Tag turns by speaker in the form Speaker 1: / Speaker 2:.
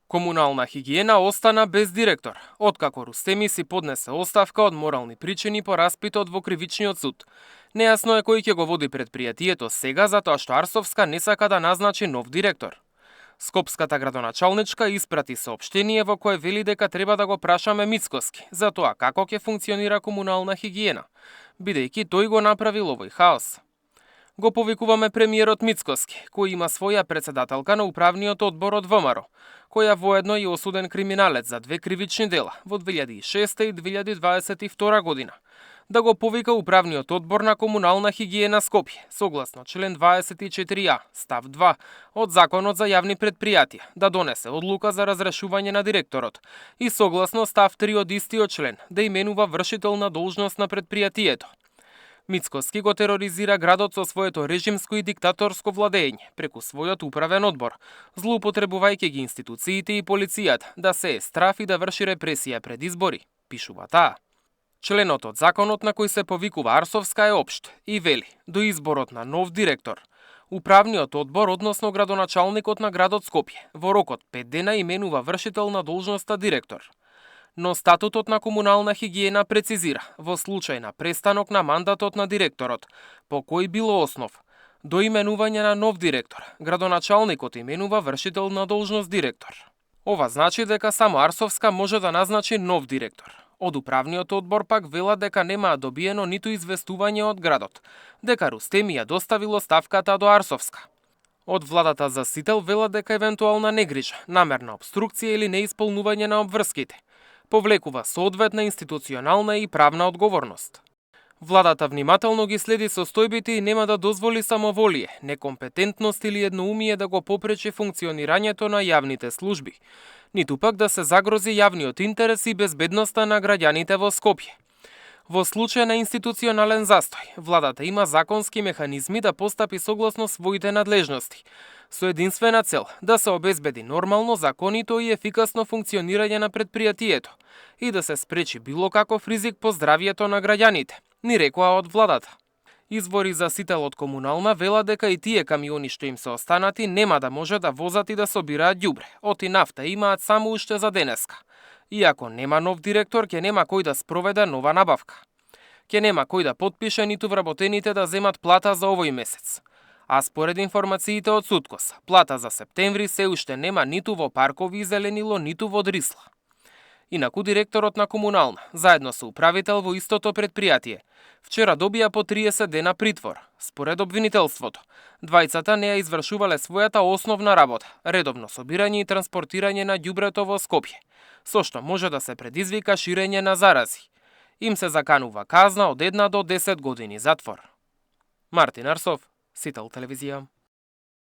Speaker 1: Комунална хигиена остана без директор, откако Рустеми си поднесе оставка од морални причини по распитот во кривичниот суд. Нејасно е кој ќе го води предпријатието сега затоа што Арсовска не сака да назначи нов директор. Скопската градоначалничка испрати соопштение во кое вели дека треба да го прашаме Мицкоски за тоа како ќе функционира комунална хигиена, бидејќи тој го направил овој хаос. Го повикуваме премиерот Мицкоски, кој има своја председателка на управниот одбор од ВМРО, која воедно е осуден криминалец за 2 кривични дела во 2006 и 2022 година, да го повика управниот одбор на комунална хигиена Скопје, согласно член 24а, став 2 од Законот за јавни предпријатија, да донесе одлука за разрешување на директорот и согласно став 3 од истиот член да именува вршител на должност на предпријатието. Мицкоски го тероризира градот со своето режимско и диктаторско владење преку својот управен одбор, злоупотребувајќи ги институциите и полицијата да се страф и да врши репресија пред избори, пишува таа. Членот од законот на кој се повикува Арсовска е општ и вели до изборот на нов директор, управниот одбор, односно градоначалникот на градот Скопје, во рок од 5 дена именува вршител на должноста директор. Но статутот на комунална хигиена прецизира, во случај на престанок на мандатот на директорот, по кој било основ, до именување на нов директор, градоначалникот именува вршител на должност директор. Ова значи дека само Арсовска може да назначи нов директор. Од управниот одбор пак велат дека немаа добиено ниту известување од градот, дека Рустеми ја доставило ставката до Арсовска. Од владата за Сител велат дека евентуална негрижа, намерна обструкција или неисполнување на обврските повлекува соодветна институционална и правна одговорност. Владата внимателно ги следи состојбите и нема да дозволи самоволие, некомпетентност или едноумие да го попречи функционирањето на јавните служби, ниту пак да се загрози јавниот интерес и безбедноста на граѓаните во Скопје. Во случај на институционален застој, владата има законски механизми да постапи согласно своите надлежности, со единствена цел да се обезбеди нормално, законито и ефикасно функционирање на предпријатието и да се спречи било каков ризик по здравието на граѓаните, ни рекоа од владата. Извори за Сител од комунална вела дека и тие камиони што им се останати нема да може да возат и да собираат ѓубре, оти нафта имаат само уште за денеска. Иако нема нов директор, ќе нема кој да спроведе нова набавка. Ќе нема кој да потпише ниту вработените да земат плата за овој месец. А според информациите од Суткос, плата за септември се уште нема ниту во Паркови и Зеленило, ниту во Дрисла. Инаку директорот на комунална, заедно со управител во истото предпријатие, вчера добија по 30 дена притвор. Според обвинителството, двајцата не ја извршувале својата основна работа, редовно собирање и транспортирање на ѓубрето во Скопје, со што може да се предизвика ширење на зарази. Им се заканува казна од 1 до 10 години затвор. Мартин Арсов, Сител телевизија.